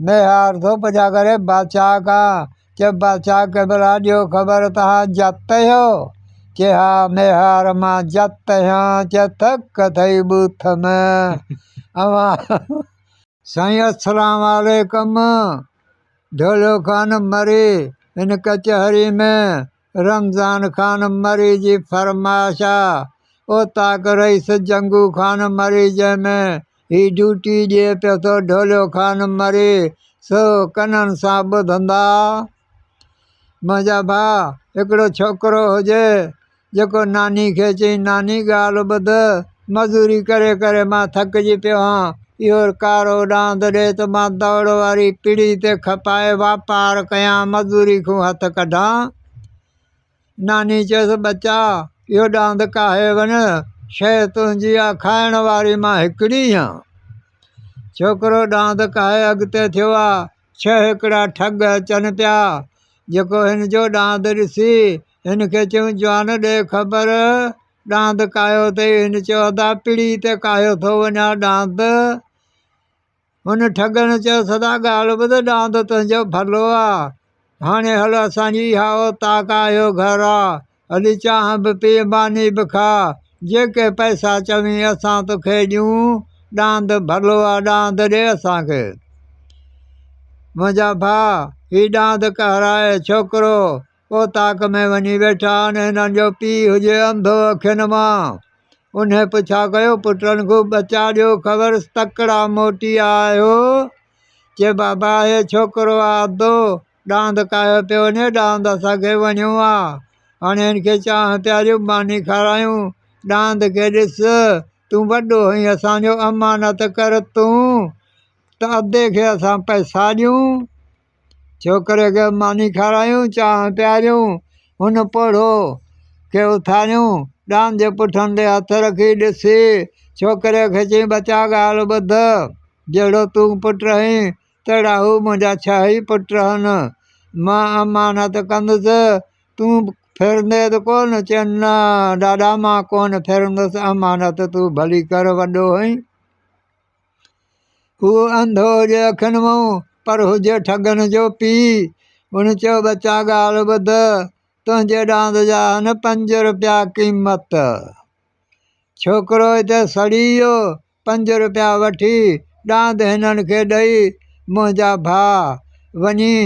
ميهار ٿو پڇا ڪري بادشاهه کان، چي بادشاهه قبلا ڏيو خبر توهان جت آهيو؟ چي ها ميهار مان جت آهيان، چي ٿڪ اٿئي ٻوٿ ۾، اوهان. سائين السلام عليڪم ڍوليو خان مري هن ڪچهري ۾ رمضان خان مري جي فرمائش آ اوطاق رئيس جنگو خان مري جنهن ۾ هي ڊيوٽي ڏئي پيو ٿو ڍوليو خان مري سو ڪنن سان ٻڌندا. منهنجا ڀاء هڪڙو ڇوڪرو هجي جيڪو ناني کي چئي ناني ڳالهه ٻڌ مزوري ڪري ڪري مان ٿڪجي پيو هان اهو ڪارو ڏاند ڏي ته مان دوڙ واري پڙي تي کپائي واپار ڪيان مزوري کان هٿ ڪڍان. ناني چيس ٻچا اهو ڏاند ڪاهي وڃ شيء تنهنجي آ کائڻ واري مان هڪڙي هان. ڇوڪرو ڏاند ڪاهي اڳتي ٿيو آ ڇهه هڪڙا ٺڳ اچن پيا جيڪو هن جو ڏاند ڏسي هن کي چيائون جوان ڏي خبر ڏاند ڪاهيو اٿئي هن چيو ادا پڙي تي ڪاهيو ٿو وڃان ڏاند هن ٺڳن چيو سدا ڳالهه ٻڌ ڏاند تنهنجو ڀلو آ هاڻي هل اسان جي اها اوطاق آ اهو گهر آ هلي چانهه به پيء ماني به کاء جيڪي پئسا چوين اسان توکي ڏيون ڏاند ڀلو آ ڏاند ڏي اسان کي منهنجا ڀاء هي ڏاند ڪهرائي ڇوڪرو اوطاق ۾ وڃي ويٺا آهن هنن جو پيء هجي انڌو اکين مان انهي پڇا ڪيو پٽن کان ٻچا ڏيو خبر تڪڙا موٽي آيو چي بابا هي ڇوڪرو آ ادو ڏاند ڪاهيو پيو وڃي ڏاند اسان کي وڻيو آ هاڻي هن کي چانهه پياريون ماني کارايون ڏاند کي ڏس تون وڏو هئين اسان جو امانت ڪر تون ته ادي کي اسان پئسا ڏيون ڇوڪري کي ماني کارايون، چانهه پياريون، هن پوڙهو کي اٿاريون، ڏاند جي پٺن تي هٿ رکي ڏسي، ڇوڪري کي چيائين، ٻچا ڳالهه ٻڌ، جهڙو تون پٽ آهين، تهڙا هو منهنجا ڇهه ئي پٽ آهن. مان امانت ڪندس، تون ڦرندين ته ڪونه؟ چيائين، نه ڏاڏا مان ڪونه ڦرندس، امانت تون ڀلي ڪر، وڏو آهين. هو انڌو هجي اکين مئون، پر هجي ٺڳن جو پيء. هن چيو، ٻچا ڳالهه ٻڌ، تنهنجي ڏاند جا آهن پنج رپيا قيمت. ڇوڪرو اتي سڙي ويو. پنج رپيا وٺي ڏاند هنن کي ڏئي، منهنجا ڀاء، وڃي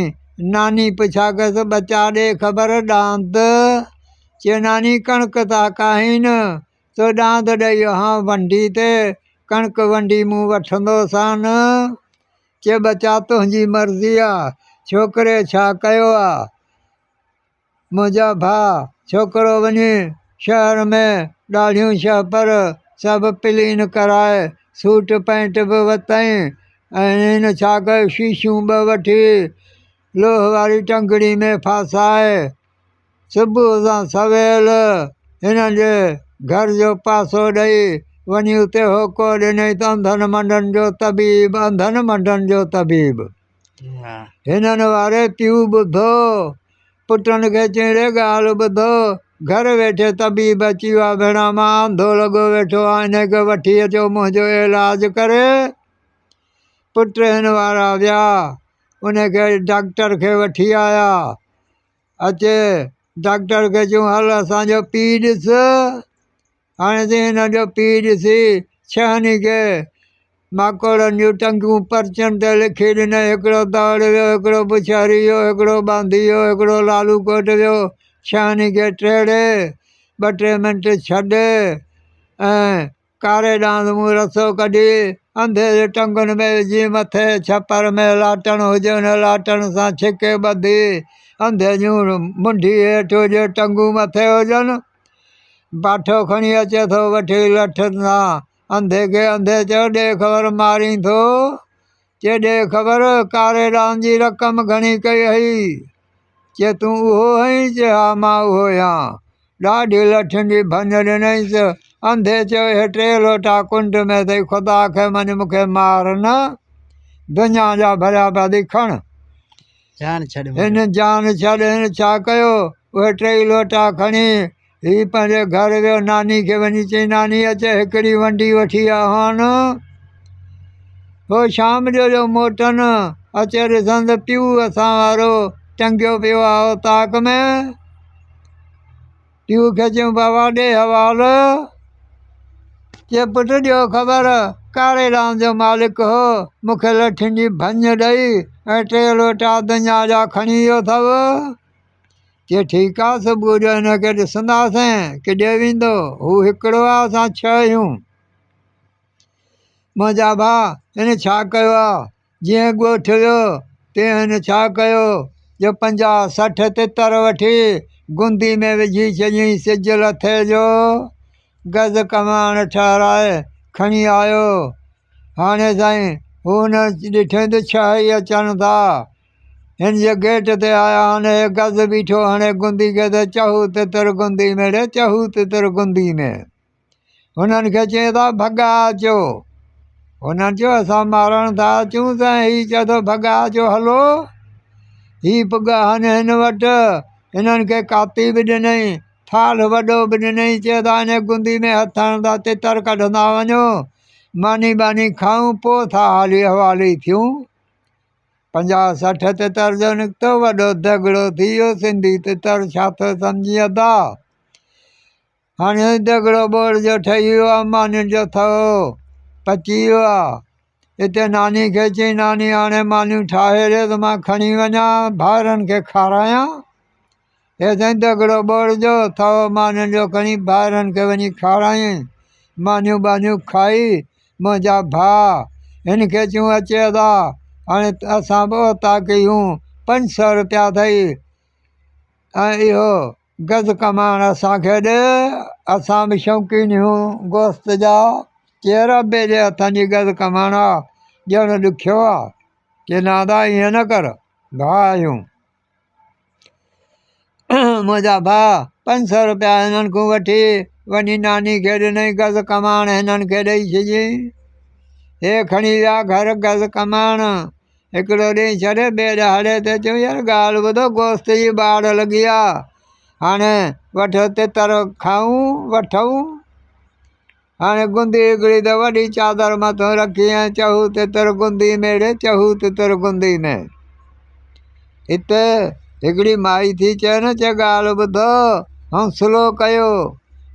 ناني پڇا ڪيس، ٻچا ڏي خبر ڏاند؟ چي ناني ڪڻڪ ٿا ڪاهين. تو ڏاند ڏئي هان ونڊي تي، ڪڻڪ ونڊي مون وٺندوسان. چي ٻچا تنهنجي مرضي آ. ڇوڪري ڇا ڪيو آ؟ منهنجا ڀاء ڇوڪرو وڃي شهر ۾ ڏاڙهيون شهپر سڀ پلين ڪرائي سوٽ پينٽ به ورتائين ۽ هن ڇا ڪيو شيشيون ٻه وٺي لوهه واري ٽنگڙي ۾ ڦاسائي صبح سان سويل هنن جي گهر جو پاسو ڏئي وڃي اتي هوڪو ڏنائين ته انڌن منڊن جو طبيب، انڌن منڊن جو طبيب. هنن واري پيء ٻڌو، پٽن کي چيائين ري ڳالهه ٻڌو، گهر ويٺي طبيب اچي ويو آهي، ڀيڻا مان انڌو لڳو ويٺو آهيان، انهي کي وٺي اچو منهنجو علاج ڪري. پٽ هن وارا ويا، انهي کي ڊاڪٽر کي وٺي آيا. اچي ڊاڪٽر کي چيون هل اسان جو پيء ڏس. هاڻي جي هن جو پيء ڏسي ڇهن ئي کي ماڪوڙن جون ٽنگون پرچن تي لکي ڏنائين. هڪڙو دوڙ ويو، هڪڙو بڇاري ويو، هڪڙو ٻانڌي ويو، هڪڙو لالو ڪوٽ ويو. ڇهن ئي کي ٽيڙي ٻه ٽي منٽ ڇڏي ۽ ڪاري ڏاند مون رسو ڪڍي انڌي جي ٽنگن ۾ وجهي مٿي ڇپر ۾ لاٽڻ هجي ان لاٽڻ سان ڇڪي ٻڌي انڌي جون منڍي هيٺ هجي ٽنگون مٿي هجن باٺو کڻي اچي ٿو وٺي لٺ سان انڌي کي انڌي چيو ڏي خبر مارين ٿو چي ڏي خبر ڪاري ڏاند جي رقم گهڻي ڪئي هئي چي تون اهو آهين چي ها مان اهو آهيان ڏاڍي لٺين جي ڀڃ ڏنائينس. انڌي چيو، اهي ٽي لوٽا ڪنڊ ۾ اٿئي، خدا کي مڃ مون کي مار نه، دنيا جا ڀريا پيا اٿئي، کڻ. جان ڇڏ هن جان ڇڏ. هن ڇا ڪيو، اهي ٽيئي لوٽا کڻي هي پنهنجي گهر ويو. ناني کي وڃي چيائين، ناني اچ هڪڙي ونڊي وٺي آ هان. هو شام جو جو موٽن. اچي ڏسن ته پيء اسان وارو ٽنگيو پيو آ اوطاق ۾. پيء کي چيون بابا ڏي حوال. چي پٽ ڏيو خبر ڪاري ڏاند جو مالڪ هو، مون کي لٺين جي ڀڃ ڏئي ۽ ٽي لوٽا دنيا جا کڻي ويو اٿو. چي ٺيڪ آ صبح جو هن کي ڏسنداسين ڪيڏي ويندو، هو هڪڙو آ اسان ڇهه آهيون. منهنجا ڀاء هن ڇا ڪيو آ؟ جيئن ڳوٺ ويو، تيئن هن ڇا ڪيو جو 50 60 تتر وٺي گندي ۾ وجهي ڇڏيائين. سج لٿي جو گز ڪماڻ ٺهرائي کڻي آيو. هاڻي سائين هو نه ڏٺئين ته ڇهه ئي اچن ٿا. هن جي گيٽ تي آيا آهن. هي گز بيٺو هڻي گندي کي ته چهو تتر گندي ۾ ڙي چهو تتر گندي ۾. هنن کي چئين ٿا ڀڳا اچو. هنن چيو اسان مارڻ ٿا اچون ته هي چئي ٿو ڀڳا اچو هلو. هي پڳا هن هن وٽ. هنن کي ڪاتي به ڏنئي، ٿالهه وڏو به ڏنئي. چئي ٿا انهي گندي ۾ هٿ هڻندا تتر ڪڍندا وڃو، ماني ٻاني کائون پوء ٿا حالي حوالي ٿيون. 50 60 تتر جو نڪتو وڏو دڳڙو ٿي ويو. سنڌي تتر ڇا ٿو سمجهين ادا. هاڻي دڳڙو ٻوڙ جو ٺهي ويو آ، مانين جو ٿئو پچي ويو آ. هتي ناني کي چيائين ناني هاڻي مانيون ٺاهي ڏي ته مان کڻي وڃان ڀائرن کي کارايان. هي سائين دڳڙو ٻوڙ جو ٿئو مانين جو کڻي ڀائرن کي وڃي کارايائين. مانيون ٻانيون کائي منهنجا ڀاء هن کي چيون اچي ادا هاڻي اسان به اوطاقي آهيون، 500 رپيا اٿئي ۽ اهو گز ڪمائڻ اسان کي ڏي، اسان به شوقين آهيون گوشت جا. چي ربي جي هٿن جي گز ڪمائڻ آ ڄڻ ڏکيو آ. چي نه ادا ائين نه ڪر، ڀاء آهيون. منهنجا ڀاء 500 رپيا هنن کان وٺي وڃي ناني کي ڏنائين، گز ڪمائڻ هنن کي ڏئي ڇڏيائين. هي کڻي ويا گهر گز ڪمائڻ. هڪڙو ڏينهن ڇڏي ٻئي ڏهاڙي تي چيو يار ڳالهه ٻڌو گوشت جي ٻاڙ لڳي آ، هاڻي وٺو تتر کائون وٺون. هاڻي گندي هڪڙي ته وڏي چادر مٿو رکي ۽ چهو تتر گندي ۾ ڙي چهو تتر گندي ۾. هتي هڪڙي مائي ٿي چئي نه چئي ڳالهه ٻڌو حوصلو ڪيو،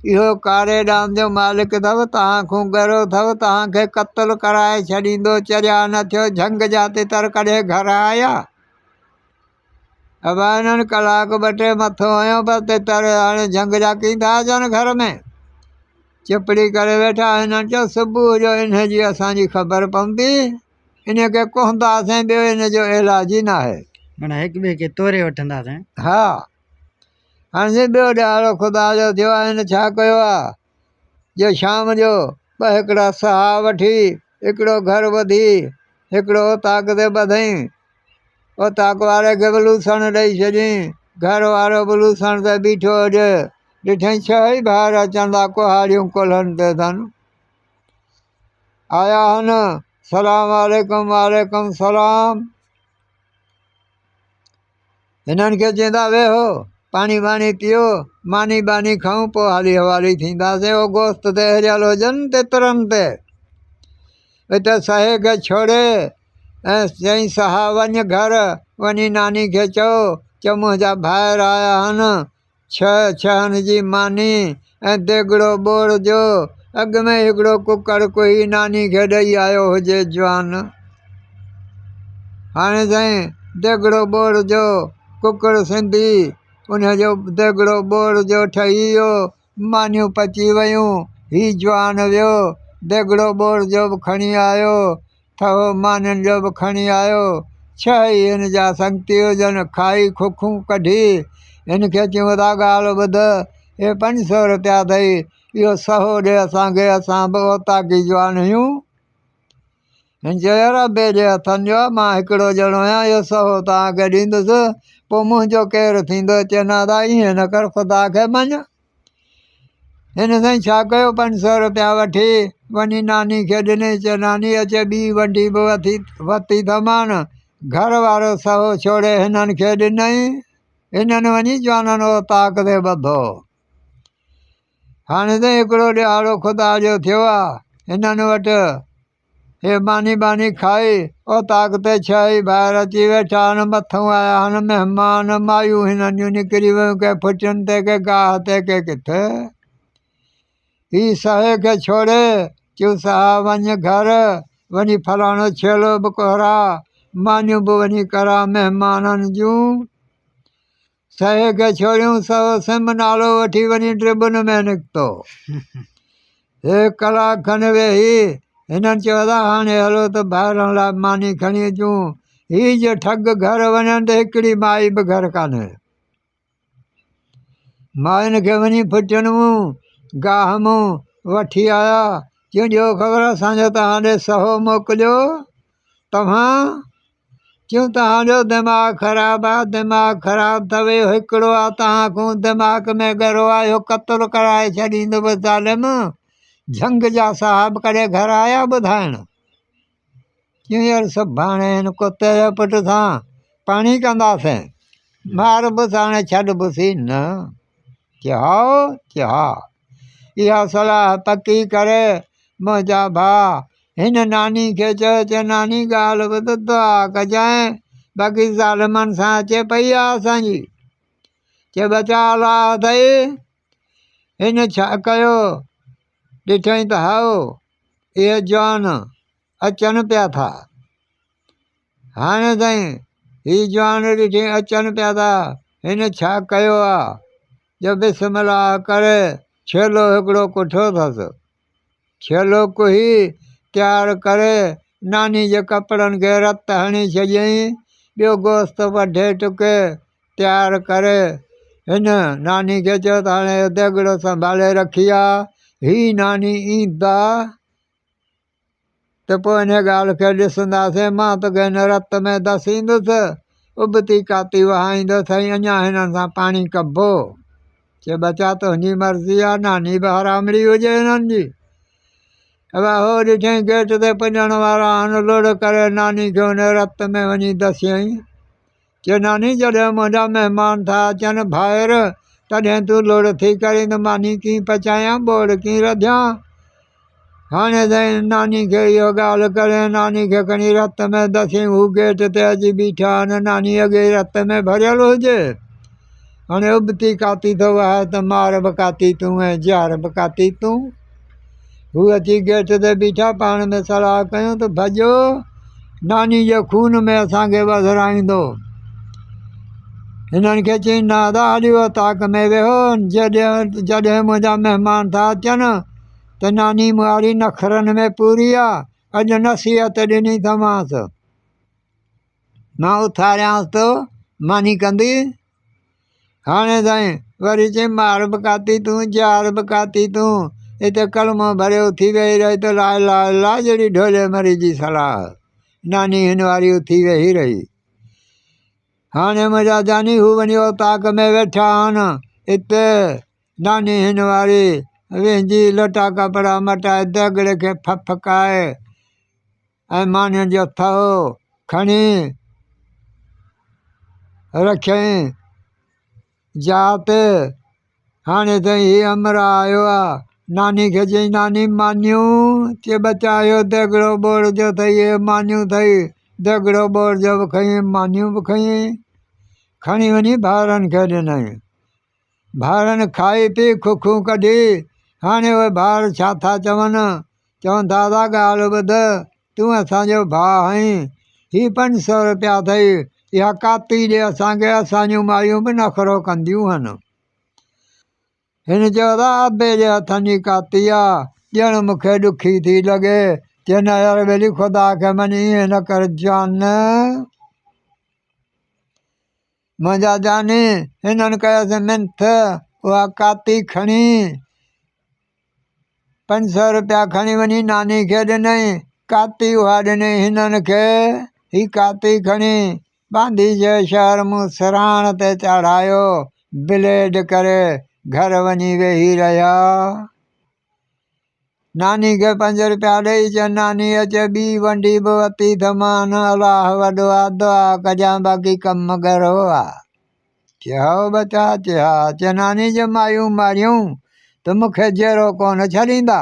اهو ڪاري ڏاند جو مالڪ اٿو، توهان کان ڳرو اٿو، توهان کي قتل ڪرائي ڇڏيندو. چريا نه ٿيو، جهنگ جا تتر ڪڏهن گهر آيا؟ ابا هنن ڪلاڪ ٻه ٽي مٿو هنيو پر تتر هاڻي جهنگ جا ڪين ٿا اچن گهر ۾. چپڙي ڪري ويٺا. هنن چيو صبح جو انهي جي اسان جي خبر پوندي، انهي کي ڪهنداسين، ٻيو ان جو علاج ئي ناهي. معنيٰ هڪ ٻئي کي توري وٺنداسين. ها هاڻي سائين ٻيو ڏهاڙو خدا جو ٿيو آهي. هن ڇا ڪيو آ جو شام جو ٻه هڪڙا سها وٺي هڪڙو گهر ٻڌي هڪڙو اوطاق تي ٻڌئين. اوطاق واري کي به لوسڻ ڏئي ڇڏيائين. گهر وارو به لوسڻ تي بيٺو هجي. ڏٺائين ڇهه ئي ڀائر اچن ٿا، ڪهاڙيون ڪلهن تي اٿن. آيا هن، سلام عليڪم، وعليڪم سلام. هنن کي چئين ٿا ويهو پاڻي ٻاڻي پيئو، ماني ٻاني کائون، پوء حالي حوالي ٿينداسين. او گوشت تي هريل هجن تترن تي. اتي سهي کي ڇوڙي ۽ چئين سها وڃ گهر وڃي ناني کي چئو، چئو منهنجا ڀائر آيا آهن، ڇهه ڇهن جي ماني ۽ ديڳڙو ٻوڙ جو اڳ ۾ هڪڙو ڪڪڙ ڪهي ناني کي ڏئي آيو هجي جوان. هاڻي سائين ديڳڙو ٻوڙ جو ڪڪڙ سنڌي ان جو ديڳڙو ٻوڙ جو ٺهي ويو، مانيون پچي ويون، هي جوان ويو ديڳڙو ٻوڙ جو به کڻي آيو، ٿهو مانين جو به کڻي آيو. ڇهه ئي هن جا سنگتي هجن، کائي ککون ڪڍي هن کي چيون ادا ڳالهه ٻڌ، هي 500 رپيا اٿئي، اهو سهو ڏي اسان کي، اسان به اوطاقي جوان آهيون. هن چيو يار ابي جي هٿن جو آهي، مان هڪڙو ڄڻو آهيان، اهو سهو توهان کي ڏيندس، پوء منهنجو ڪير ٿيندو؟ چي نه ادا ائين نه ڪر، خدا کي مڃ. هن سائين ڇا ڪيو، 500 رپيا وٺي وڃي ناني کي ڏني. چي ناني اچي ٻي ونڊي به وتي ٿمان. گهر وارو سهو ڇوڙي هنن کي ڏنئي. هنن وڃي جوانن اوطاق تي ٻڌو. هاڻي سائين هڪڙو ڏهاڙو خدا جو ٿيو آ، هنن وٽ هي ماني ٻاني کائي اوطاق تي ڇهه ئي ڀائر اچي ويٺا آهن. مٿئون آيا آهن مهمان، مايون هنن جون نڪري ويون ڪي ڦٽين تي ڪي گاهه تي ڪي ڪٿي. هي سهي کي ڇوڙي چيو سها وڃ گهر، وڃي فلاڻو ڇيلو به ڪهراء، مانيون به وڃي ڪراء مهمانن جون. سهي کي ڇوڙيون سهو سم نالو وٺي وڃي ڊرٻن ۾ نڪتو. هي ڪلاڪ کن ويهي هنن چيو ادا هاڻي هلو ته ڀائرن لاء ماني کڻي اچون. هي جي ٺڳ گهر وڃن ته هڪڙي مائي به گهر ڪانهي. ماين کي وڃي ڦٽين مون، گاهه مون، وٺي آيا. چيون ڏيو خبر اسان جو توهان ڏي سهو موڪليو توهان چيون توهان جو دماغ خراب آ، دماغ خراب اٿو، اهو هڪڙو آ توهان کان دماغ ۾ ڳرو آ، اهو قتل ڪرائي ڇڏيندو ظالم. جهنگ جا صاحب ڪڏهن گهر آيا ٻڌائڻ؟ چيون يار سڀاڻي هن ڪتي جي پٽ سان پاڻي ڪنداسين، ماربس هاڻي ڇڏبس ئي نه. چي هائو؟ چي ها. اها صلاح پڪي ڪري منهنجا ڀاء هن ناني کي چيو، چي ناني ڳالهه ٻڌ دعا ڪجانء، باقي ظالمن سان اچي پئي آ اسان جي. چي ٻچا الله اٿئي. هن ڇا ڪيو؟ ڏٺائين ته هائو اهي جوان اچن پيا ٿا. هاڻي تائين هي جوان ڏٺي اچن پيا ٿا. هن ڇا ڪيو آ جو بسم الله ڪري ڇيلو هڪڙو ڪٺو اٿس. ڇيلو ڪهي تيار ڪري ناني جي ڪپڙن کي رت هڻي ڇڏيائين. ٻيو گوشت وڍي ٽڪي تيار ڪري هن ناني کي چيو ته هاڻي اهو ديڳڙو سنڀالي رکي آ، هي ناني ايندا ته پوء انهيء ڳالهه کي ڏسنداسين، مان توکي هن رت ۾ دسيندس، ابتي ڪاتي وهائيندس ۽ اڃا هنن سان پاڻي ڪبو. چي ٻچا تنهنجي مرضي آ، ناني به حرامڙي هجي هنن جي. ابا هو ڏٺائين گيٽ تي پڄڻ وارا آهن، لڙ ڪري ناني کي ان رت ۾ وڃي دسيائين. چي ناني جڏهن منهنجا مهمان ٿا اچن ڀائر، تڏهن تون لڙ ٿي ڪرين ته ماني ڪيئن پچايان، ٻوڙ ڪيئن رڌيان. هاڻي سائين ناني کي اهو ڳالهه ڪري ناني کي کڻي رت ۾ دسين، هو گيٽ تي اچي بيٺا آهن، ناني اڳي ئي رت ۾ ڀريل هجي، هاڻي ابتي ڪاتي ٿو وهائي ته مار به ڪاتي تون ۽ جهر به ڪاتي تون. هو اچي گيٽ تي بيٺا، پاڻ ۾ صلاح ڪيون ته ڀڄو، ناني جي خون ۾ اسان کي وزرائيندو. هنن کي چيائين، نه ادا هلي اوطاق ۾ ويهو، جڏهن منهنجا مهمان ٿا اچن ته ناني مهاڙي نخرن ۾ پوري آ، اڄ نصيحت ڏني اٿمانس، مان اٿاريانس ٿو، ماني ڪندي؟ هاڻي سائين وري چيائين، مار به ڪاتي تون، جار به ڪاتي تون، هتي ڪلمو ڀري اٿي ويهي رهي ته لا اله الا الله جهڙي ڍولي مري جي صلاح. ناني هن واري اٿي ويهي رهي. هاڻي منهنجا جاني هو وڃي اوطاق ۾ ويٺا آهن. اتي ناني هن واري وهنجي لٽا ڪپڙا مٽائي ديڳڙي کي ڦڦڪائي ۽ مانين جو ٿهو کڻي رکيائين جاء تي. هاڻي سائين هي همراهه آيو آ. ناني کي چيائين ناني مانيون؟ چي ٻچا اهو ديڳڙو ٻوڙ جو اٿئي اهي مانيون اٿئي. ديڳڙو ٻوڙ جو به کنيائين مانيون به کنيائين. کڻي وڃي ڀائرن کي ڏنائين. ڀائرن کائي پي ککون ڪڍي. هاڻي اهي ڀائر ڇا ٿا چون؟ چون ٿا ادا ڳالهه ٻڌ، تون اسان جو ڀاء آهين، هي 500 رپيا اٿئي، اها ڪاتي ڏي اسان کي، اسان جون مايون به نخرو ڪنديون هن. هن چيو ادا ابي جي هٿن جي ڪاتي آ، ڄڻ مون کي ڏکي ٿي لڳي. چي نه يار ٻيلي خدا کي مڃ ائين نه ڪر جان. منهنجا جاني، هنن ڪيس منٿ، اها ڪاتي کڻي 500 رپيا کڻي وڃي ناني کي ڏنائين، ڪاتي اها ڏنائين هنن کي، هي ڪاتي کڻي ٻانڌي جي شهر مون سرهاڻ تي چاڙهايو، بليڊ ڪري گهر وڃي ويهي رهيا. ناني کي 5 رپيا ڏئي چيو، ناني اچ ٻي ونڊي به وتي اٿمان، الله وڏو آ، دعا ڪجان باقي ڪم ڳرو آ. چي هائو ٻچا، چي ها. چي ناني جي مايون ماريون ته مون کي جيئرو ڪونه ڇڏيندا.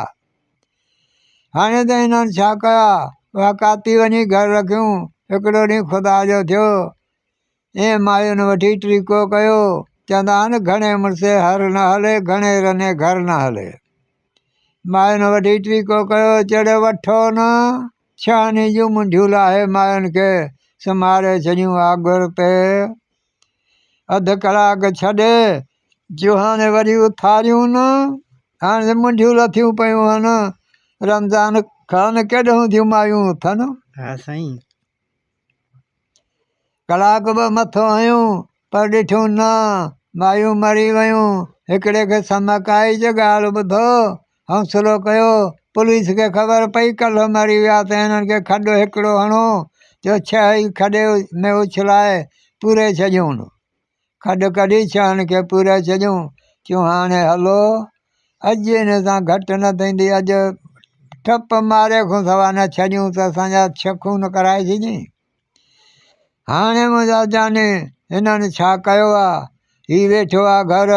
هاڻي ته هنن ڇا ڪيا، اها ڪاتي وڃي گهر رکيون. هڪڙو ڏينهن خدا جو ٿيو، ائين ماين وٺي ٽريڪو ڪيو. چوندا آهن گهڻي مڙسي هر نه هلي، گهڻي رني گهر نه هلي. ماين وٺي ٽريڪو ڪيو، چڙي وٺو نه. ڇهن ئي جون منڍيون لاهي ماين کي سمهاري ڇڏيون آڳر تي. اڌ ڪلاڪ ڇڏي جو هاڻي وري اٿاريون نه، هاڻي منڍيون لٿيون پيون هن. رمضان خان ڪيڏانهن ٿيون مايون اٿن. ها سائين. ڪلاڪ ٻه مٿو هنيون پر ڏٺيون نه، مايون مري ويون. هڪڙي کي سمڪ آئي جو ڳالهه ٻڌو، حوصلو ڪيو. پوليس کي خبر پئي ڪلهه مري ويا ته هنن کي کڏ هڪڙو هڻو جو ڇهه ئي کڏي ۾ اڇلائي پوري ڇڏيون. کڏ ڪڍي ڇهن کي پوري ڇڏيون. چيون هاڻي هلو، اڄ ان سان گهٽ نه ٿيندي، اڄ ٺپ ماري کان سوا نه ڇڏيون ته اسان جا ڇهه خون ڪرائي ڇڏين. هاڻي منهنجا جاني هنن ڇا ڪيو آ؟ هي ويٺو آ گهر،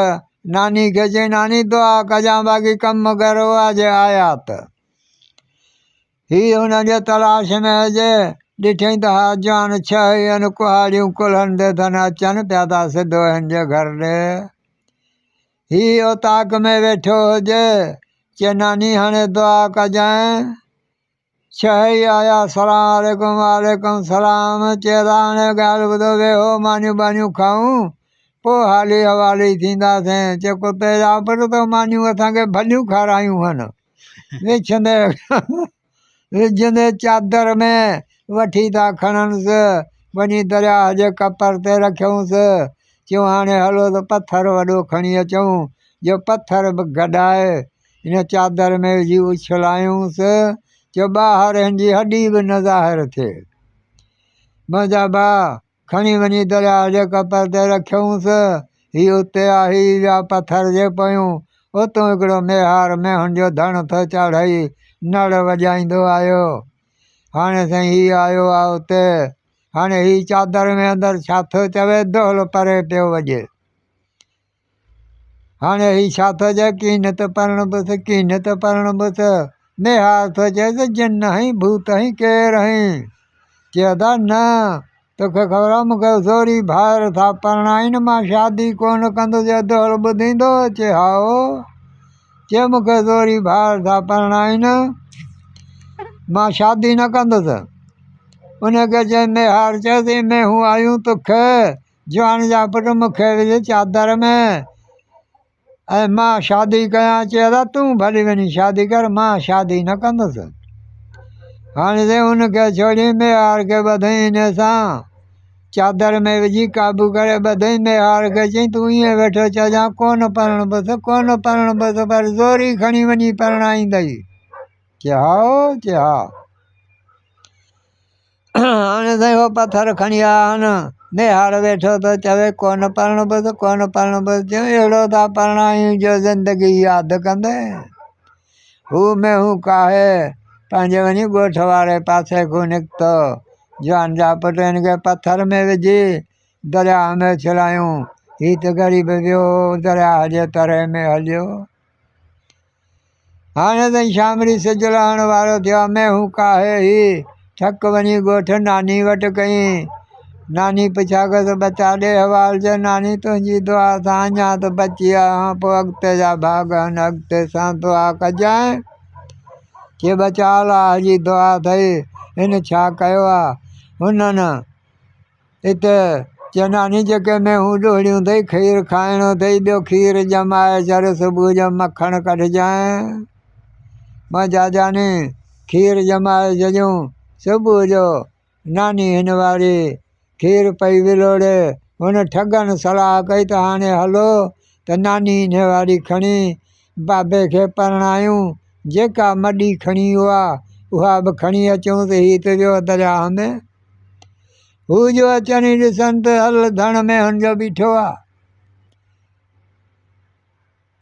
ناني کي چئي ناني دعا ڪجان باقي ڪم ڳرو آ جي آيا ته. هي هن جي تلاش ۾ هجي، ڏٺئين ته ها جوان ڇهه ئي ان ڪهاڙيون ڪلهن تي ٿن اچن پيا ٿا سڌو هن جي گهر ڏي. هي اوطاق ۾ ويٺو هجي، چي ناني هاڻي دعا ڪجانء. ڇهه ئي آيا سلام عليڪم وعليڪم سلام. چي ادا هاڻي ڳالهه ٻڌو ويهو مانيون ٻانيون کائون پوء حالي حوالي ٿينداسين. چي ڪتي جا پٽ تو مانيون اسان کي ڀليون کارايون هن. وڇندي وجهندي چادر ۾ وٺي ٿا کڻنس، وڃي درياهه جي ڪپر تي رکيونس. چيون هاڻي هلو ته پٿر وڏو کڻي اچون، جو پٿر به گڏائي هن چادر ۾ وجهي اڇلايونس، جو ٻاهر هن جي هڏي به نه ظاهر ٿئي. منهنجا ڀاء کڻي وڃي درياهه جي ڪپر تي رکيونس. هي اتي آ، هي ويا پٿر جي پويون. اتون هڪڙو ميهار مينهن جو ڌڻ ٿو چاڙهئي، نڙ وڄائيندو آيو. هاڻي سائين هي آيو آ اتي. هاڻي هي چادر ۾ اندر ڇا ٿو چوي، دهل پري پيو وڄي. هاڻي هي ڇا ٿو چئي، ڪين ته پرڻبس، ڪين ته پرڻبس. ميهار ٿو چئي ته جن هئين، ڀوت هئين، ڪير هئين؟ چي ادا نه، توکي خبر آ مون کي زوري ڀائر ٿا پرڻائين، مان شادي ڪونه ڪندس. چي دهل ٻڌيندو؟ چي هائو. چي مون کي زوري ڀائر ٿا پرڻائين، مان شادي نه ڪندس. ان کي چي ميهار چيس مينهون آيون توکي جوان جا پٽ مون کي وجهه چادر ۾ ۽ مان شادي ڪيان. چي ادا تون ڀلي وڃي شادي ڪر، مان شادي نه ڪندس. هاڻي سائين ان کي ڇوڙي ميهار کي ٻڌئين، ان سان چادر ۾ وجهي قابو ڪري ٻڌئين. ميهار کي چئين تون ائين ويٺو چئجان ڪونه پرڻبس، ڪونه پرڻبس، پر زوري کڻي وڃي پرڻائيندئي. چي هائو؟ چي ها. هاڻي سائين هو پٿر کڻي آيا آهن. ميهار ويٺو ٿو چوي ڪونه پرڻبس، ڪونه پرڻبس. چيائين اهڙو ٿا پرڻايون جو زندگي ياد ڪندين. هو مينهون ڪاهي پنهنجي وڃي ڳوٺ واري پاسي کان نڪتو. جوان جا پٽ هن کي پٿر ۾ وجهي درياهه ۾ اڇلايون. هي ته غريب ويو درياهه جي تري ۾ هليو. هاڻي تائين شامري سج لهڻ وارو ٿيو آ، مينهون ڪاهي هي ٺڪ وڃي ڳوٺ ناني وٽ ڪئين. ناني پڇا ڪيس ٻچا ڏي حوال. چي ناني تنهنجي دعا سان اڃا ته بچي آيو آهيان، پوء اڳتي جا ڀاڳ آهن، اڳتي سان دعا ڪجانء. چي ٻچا الله جي دعا اٿئي، هن ڇا ڪيو آ؟ هنن اتي چناني جيڪي مينهون ڏوهڙيون اٿئي، کير کائڻو اٿئي، ٻيو کير ڄمائي ڇڏ، صبح جو مکڻ ڪڍجانء. منهنجا جاني کير ڄمائي ڇڏيون. صبح جو ناني هن واري کير پئي ولوڙي. هن ٺڳن صلاح ڪئي ته هاڻي هلو ته ناني هن واري کڻي بابي کي پرڻايون، جيڪا مڏي کڻي ويو آ، اها به کڻي اچون ته هي ته ويو درياهه ۾. هو جو اچن ئي ڏسن ته هل ڌڻ ۾ هن جو بيٺو آ.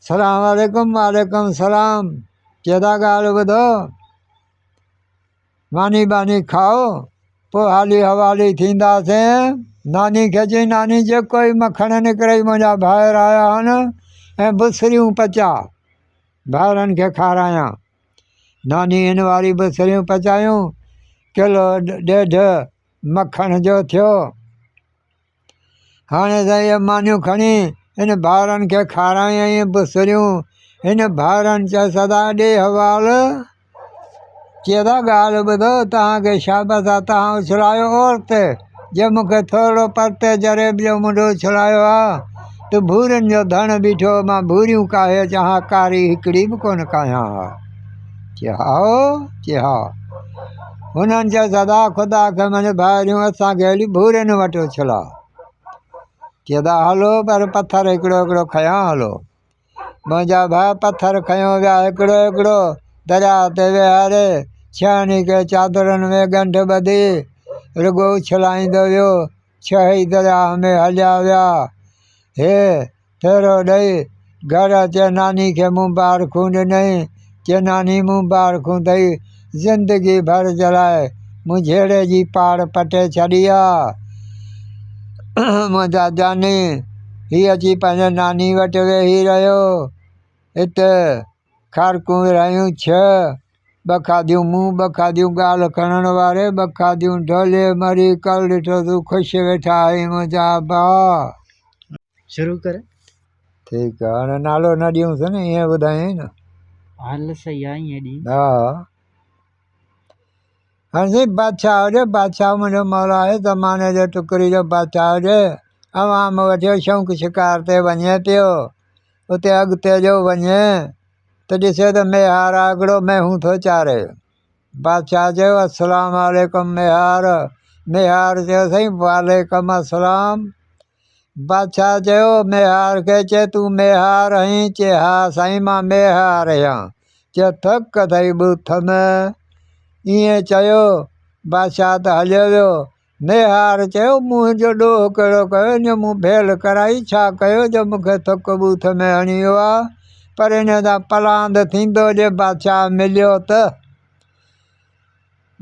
سلام عليڪم. وعليڪم سلام. چي ٿا ڳالهه ٻڌو، ماني ٻاني کائو، پوء حالي حوالي ٿينداسين. ناني کي چئي ناني جيڪو ئي مکڻ نڪرئي، منهنجا ڀائر آيا آهن ۽ بسريون پچاء، ڀائرن کي کارايان. ناني هن واري بسريون پچايون. ڪلو ڏيڍ مکڻ جو ٿيو. هاڻي سائين اهي مانيون کڻي هن ڀائرن کي کارايائين بسريون. هن ڀائرن چيس ادا ڏي حوال. چي ادا ڳالهه ٻڌو توهان کي شابس آ توهان اڇلايو اور تي جي مون کي ٿورڙو پرتي جريب جو منڍو اڇلايو ها ته ڀورين جو ڌڻ بيٺو هو مان ڀوريون ڪاهي اچان ها ڪاري هڪڙي به ڪونه ڪاهيان ها. چي هائو؟ چي ها. هنن چيس ادا خدا کي مڃ ڀائريون اسان کي هلي ڀورين وٽ اڇلاء. چي ادا هلو پر پٿر هڪڙو هڪڙو کنيا هلو. منهنجا ڀاء پٿر کنيو ويا هڪڙو هڪڙو درياء تي ويهاري ڇهن ئي کي چادرن ۾ ڳنڍ ٻڌي رڳو اڇلائيندو ويو. ڇهه ئي درياء ۾ هليا ويا. هي ڦيرو ڏئي گهر اچي ناني کي مبارڪون ڏنائين. چي ناني مبارڪون اٿئي زندگي ڀر جي لاء مون جهيڙي جي پاڙ پٽي ڇڏي آ. منهنجا جاني هي اچي پنهنجي ناني وٽ ويهي رهيو. هت کارڪون ورهايون ڇهه، ٻه کاڌيون مون، ٻه کاڌيون ڳالهه کڻڻ واري، ٻه کاڌيون ڍولي مري ڪل ڏٺو تون خوش ويٺا آهين منهنجا ابا. شروع ڪر. ٺيڪ آ هاڻي نالو نه ڏيونس نه ائين ٻڌايائين نه. هل صحيح آ ائين ڏي. ها هاڻي سائين بادشاهه هجي بادشاهه منهنجو مولا آهي زماني جو ٽڪري جو بادشاهه هجي عوام وٺيو شوق شڪار تي وڃي پيو اتي اڳتي جو وڃي ته ڏسي ته ميهار آگڙو مينهون ٿو چاري. بادشاهه چيو السلام عليڪم ميهار. ميهار چيو سائين وعليڪم السلام. بادشاهه چيو ميهار کي چي تون ميهار آهين؟ چي ها سائين مان ميهار آهيان. چي ٿڪ اٿئي ٻوٿ ۾. ائين چيو بادشاهه ته هليو ويو. ميهار چيو، مون هن جو ڏوهه ڪهڙو ڪيو؟ هن مون ڀيل ڪرائي، ڇا ڪيو جو مون کي ٿڪ ٻوٿ ۾ هڻي ويو آ؟ پر هن سان پلاند ٿيندو جي بادشاهه مليو ته.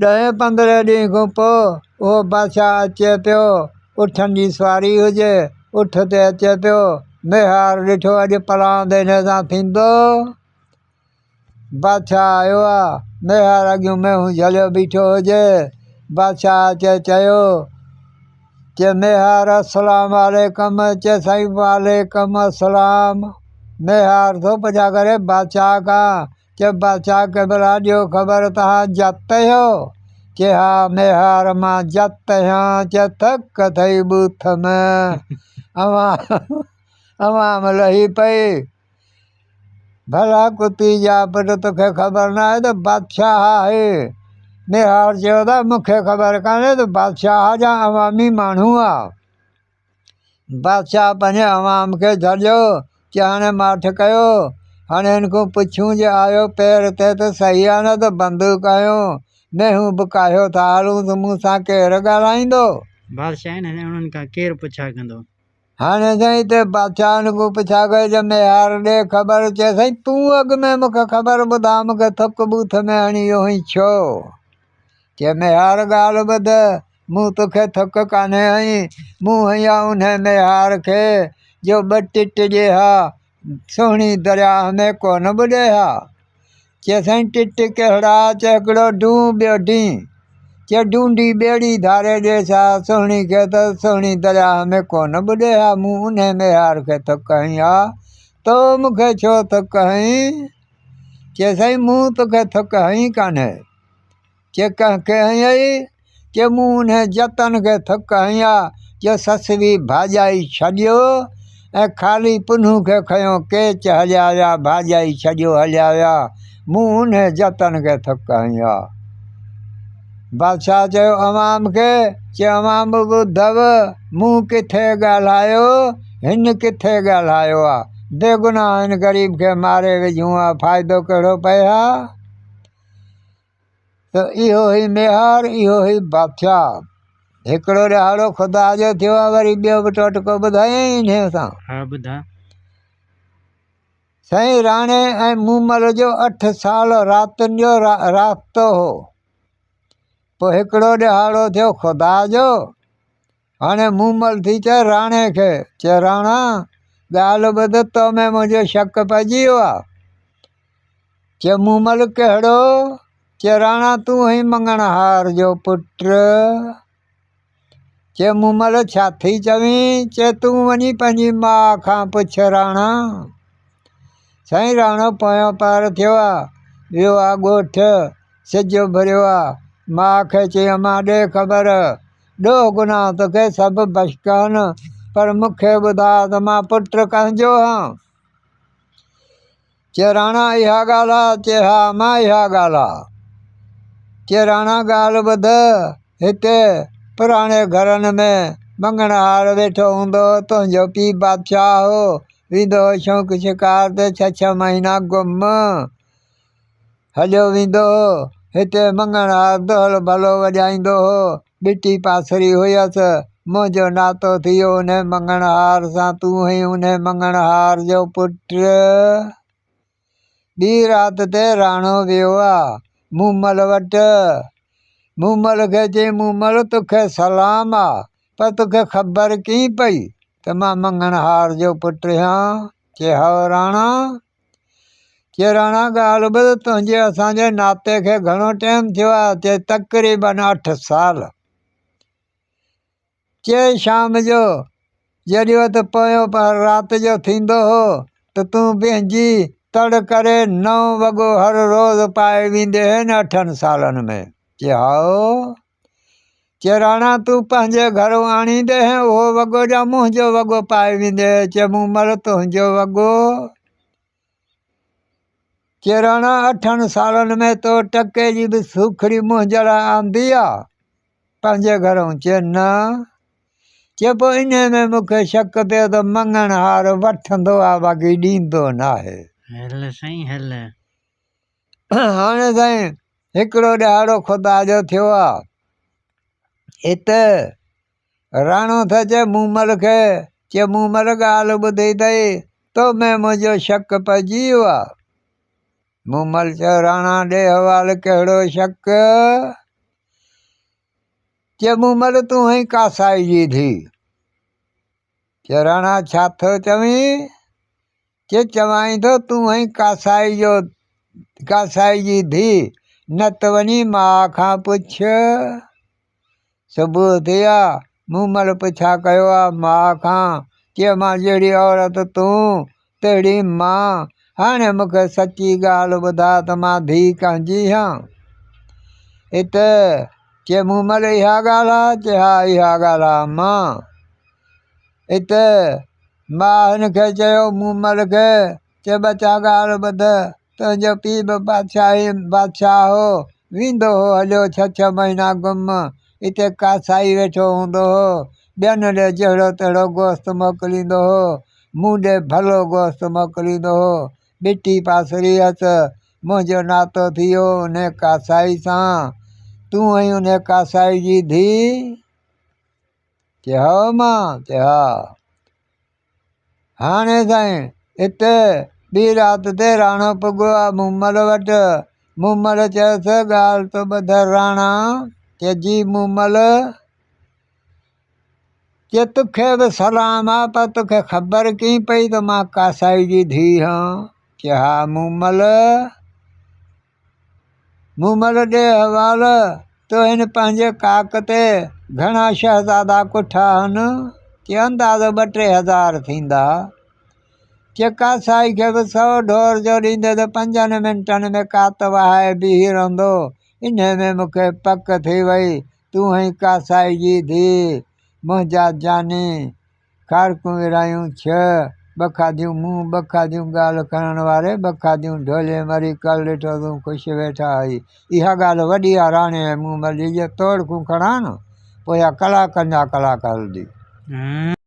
ڏهين پندرهين ڏينهن کان پوء اهو بادشاهه اچي پيو. اٺن جي سواري هجي، اٺ تي اچي پيو. ميهار ڏٺو اڄ پلاند هن سان ٿيندو. بادشاهه آيو آ، ميهار اڳيون مينهون جهليو بيٺو هجي. بادشاهه اچي چيو، چي ميهار السلام عليڪم، چي سائين وعليڪم السلام. ميهار ٿو پڇا ڪري بادشاهه کان، چي بادشاهه قبلا ڏيو خبر توهان جت آهيو؟ چي ها ميهار مان جت آهيان، چي ٿڪ اٿئي ٻوٿ ۾، اوهان عوام لهي پئي. ڀلا ڪتي جا پٽ توکي خبر ناهي ته بادشاهه آهي؟ ميهار چيو ته مون کي خبر ڪانهي ته بادشاهه جا عوامي ماڻهو آ. بادشاهه پنهنجي عوام کي جهليو چي هاڻي ماٺ ڪيو هاڻي هن کان پڇون جي آيو پير تي ته صحيح آ نه ته بندوق هنيو مينهون به ڪاهيو ٿا هلون ته مون سان ڪير ڳالهائيندو؟ بادشاهه آهن هاڻي انهن کان ڪير پڇا ڪندو؟ هاڻي سائين ته بادشاهه هن کان پڇا ڪئي ته ميهار ڏي خبر، چي سائين تون اڳ ۾ مون کي خبر ٻڌاء مون کي ٿڪ ٻوٿ ۾ هڻي ويو هئين ڇو؟ چي ميهار ڳالهه ٻڌ، مون توکي ٿڪ ڪانهي هنئي، مون هنئي آ انهي ميهار کي جو ٻه ٽٽ ڏي ها، سهڻي درياهه ۾ ڪونه ٻڏي ها. چي سائين ٽٽ ڪهڙا؟ چي هڪڙو ڊون ٻيو ڊين. چي ڊونڊي ٻيڙي ڌاري ڏيس ها سهڻي کي ته سهڻي درياهه ۾ ڪونه ٻڏي ها. مون انهي ميهار کي ٿڪ هنئي ها، تو مون کي ڇو ٿڪ هنئي؟ چي سائين مون توکي ٿڪ هنئي ڪانهي. چي ڪنهن کي هنئي؟ چي مون انهي جتن کي ٿڪ هنئي آ، جو سسوي ڀاڄائي ڇڏيو ۽ خالي پنهون کي کنيو ڪيچ هليا ويا، ڀاڄائي ڇڏيو هليا ويا، مون انهي جتن کي ٿڪ هنئي آ. بادشاهه چيو عوام کي، چي عوام ٻڌو، مون ڪٿي ڳالهايو، هن ڪٿي ڳالهايو آ، بيگناهه هن غريب کي ماري وجهون ها، فائدو ڪهڙو پئي ها؟ ته اهو هي ميهار، اهو هي بادشاهه. هڪڙو ڏهاڙو خدا جو ٿيو آهي، وري ٻيو به ٽوٽڪو ٻڌايائين انهيء سان. ها ٻڌاء. سائين راڻي ۽ مومل جو اٺ سال راتين جو رابطو هو. پوء هڪڙو ڏهاڙو ٿيو خدا جو. هاڻي مومل ٿي چئي راڻي کي، چي راڻا ڳالهه ٻڌ تو ۾ منهنجو شڪ پئجي ويو آهي. چي مومل ڪهڙو؟ چي راڻا تون هئين مڱڻهار جو پٽ. چي مومل ڇا ٿي چوين؟ چي تون وڃي پنهنجي ماء کان پڇ راڻا. سائين راڻو پويان پار ٿيو آ، ويو آ ڳوٺ، سج اڀريو آ، ماء کي چي امان ڏي خبر، ڏوهه گناهه توکي سڀ بخش ڪن، پر مون کي ٻڌاء ته مان پٽ ڪنهن جو هان؟ چي راڻا اها ڳالهه آ؟ چي ها امان اها ڳالهه آ. چي راڻا ڳالهه ٻڌ، هتي پراڻي گهرن ۾ مڱڻهار ويٺو هوندو هو، تنهنجو پيء بادشاهه هو، ويندو هو شوق شڪار تي ڇهه ڇهه مهينا گم هليو ويندو هو. هتي مڱڻهار دهل ڀلو وڄائيندو هو. ٻٽي پاسري هيس. منهنجو ناتو ٿي ويو انهي مڱڻهار سان. تون هئين انهي مڱڻهار جو پٽ. ٻي رات تي راڻو ويو آ مومل وٽ. مومل کي چيائين مومل توکي سلام آ پر توکي خبر ڪيئن پئي ته مان مڱڻهار جو پٽ هيان؟ چي هائو راڻا. چي راڻا ڳالهه ٻڌ تنهنجي اسان جي ناتي کي گهڻو ٽيم ٿيو آ؟ چي تقريبن اٺ سال. چي شام جو جيڏي وقت پويون پهر رات جو ٿيندو هو ته تون پنهنجي تڙ ڪري نئون وڳو هر روز پائي ويندي هئين اٺن سالن ۾. چي هائو. چي راڻا تون پنهنجي گهرئون آڻيندي هئين اهو وڳو يا منهنجو وڳو پائي ويندي هئين؟ چي مون مل تنهنجو وڳو. چي راڻا اٺن سالن ۾ تو ٽڪي جي به سوکڙي منهنجي لاء آندي آ پنهنجي گهرئون؟ چي نه. چي پوء انهي ۾ مون کي شڪ پيو ته مڱڻهار وٺندو آ باقي ڏيندو ناهي. هل سائين هل. هاڻي سائين هڪڙو ڏهاڙو خدا جو ٿيو آ. هت راڻو ٿو چئي مومل کي، چي مومل ڳالهه ٻڌي اٿئي، تو ۾ منهنجو شڪ پئجي ويو آ. مومل چيو راڻا ڏي حوال ڪهڙو شڪ؟ چي مومل تون هئين ڪاسائي جي ڌيء. چي راڻا ڇا ٿو چوين؟ چي چوانء ٿو تون هئين ڪاسائي جو ڪاسائي جي ڌيء، نه ته وڃي ماء کان پڇ. صبح ٿي آ، مومل پڇا ڪيو آ ماء کان، چي مان جهڙي عورت تون، تهڙي مان، هاڻي مون کي سچي ڳالهه ٻڌاء ته مان ڌيء ڪنهن جي هان؟ ات چي مومل اها ڳالهه آ؟ چي ها اها ڳالهه آ امان. ات ماء هن کي چيو، مومل کي، چي ٻچا ڳالهه ٻڌ، تنهنجو پيء به بادشاهي بادشاهه هو، ويندو هو هليو ڇهه ڇهه مهينا گم، اتي ڪاسائي ويٺو هوندو هو، ٻين ڏي جهڙو تهڙو گوشت موڪليندو هو، مون ڏي ڀلو گوشت موڪليندو هو، ٻٽي پاسري هيس، منهنجو ناتو ٿي ويو انهي ڪاسائي سان، تون آهين انهي ڪاسائي جي ڌيء؟ چي هائو مان، چي ها. هاڻي سائين ات ٻي رات تي راڻو پڳو آ مومل وٽ. مومل چيس ڳالهه ته ٻڌ راڻا. چي جي مومل. چي توکي به سلام آ پر توکي خبر ڪيئن پئي ته مان ڪاسائي جي ڌيء هان؟ چي ها مومل. مومل ڏي حوال، تو هن پنهنجي ڪاڪ تي گهڻا شهزادا ڪٺا هن؟ چي اندازو ٻه ٽي هزار ٿيندا. چي ڪاسائي کي به سئو ڍور جو ڏيندي ته پنجن منٽن ۾ ڪات وهائي بيهي رهندو. انهي ۾ مون کي پڪ ٿي وئي، تون هئين ڪاسائي جي ڌيء، منهنجا جاني. کارڪون ورهايون ڇهه، ٻه کاڌيون مون، ٻه کاڌيون ڳالهه کڻڻ واري، ٻه کاڌيون ڍولي مري ڪل ڏٺو تون خوش ويٺا هئي. اها ڳالهه وڏي آ راڻي ۽ مون مري جي توڙ کون کڻان نه پوء اها ڪلاڪن جا ڪلاڪ هلندي.